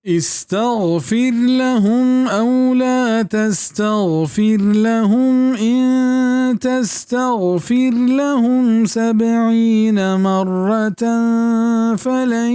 استغفر لهم أو لا تستغفر لهم، إن تستغفر لهم سبعين مرة فلن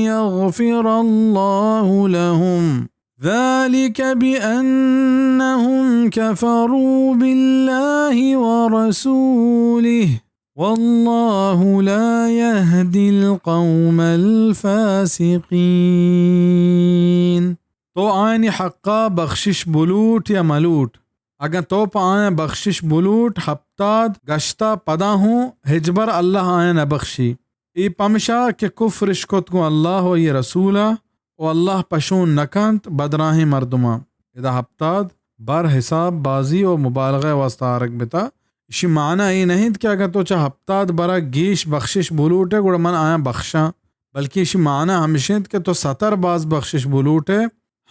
يغفر الله لهم، ذلك بأنهم كفروا بالله ورسوله، والله لا يهدي القوم الفاسقين۔ تو آیانی حقا بخشش بلوٹ یا ملوٹ، اگاں تو پہ آیاں بخشش بلوٹ، ہپتاد گشتا پدا ہوں ہچبر اللہ آیاں نہ بخشی۔ اے پمشا کہ کفرش کت گوں اللہ و آئی رسولا، و اللہ پشون نہ کنت بدراہیں مردماں۔ ادا ہپتاد بر حساب بازی و مبالغہ واسطہ آرگ بتا۔ اشی معنی اے نہ انت کہ اگاں تو چہ ہپتاد برا گیش بخشش بلوٹے گڑا من آیاں بخشاں، بلکہ اشی معنی ہمش انت کہ تو ستر باز بخشش بلوٹے،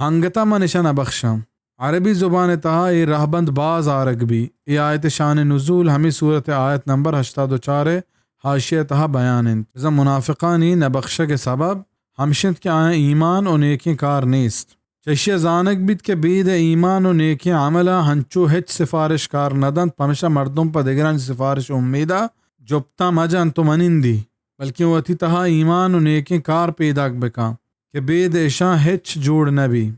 ہنگتا من اشاں نہ بخشاں۔ عربی زبان تہا اے رہبند باز آرگ بی۔ اے آیت شان نزول ہمیں سورت آیت نمبر ہشتاد و چار حاشیہ تہا بیان انت۔ بزاں منافقانی نہ بخشگ سبب ہمش انت کہ آیاں ایمان و نیکیں کار نیست۔ چہ اشی ء زانگ بیت کہ بید ایمان و نیکیں عمل ء ہنچو ہچ سفارش کار نہ دنت، پمشا مردم پہ دگرانی سفارش ء امید ء جپتاں مہ جنت و منندی، بلکیں وتی تہا ایمان و نیکیں کار پیداک بکن کہ بید اشاں ہچ جوڑ نہ بی۔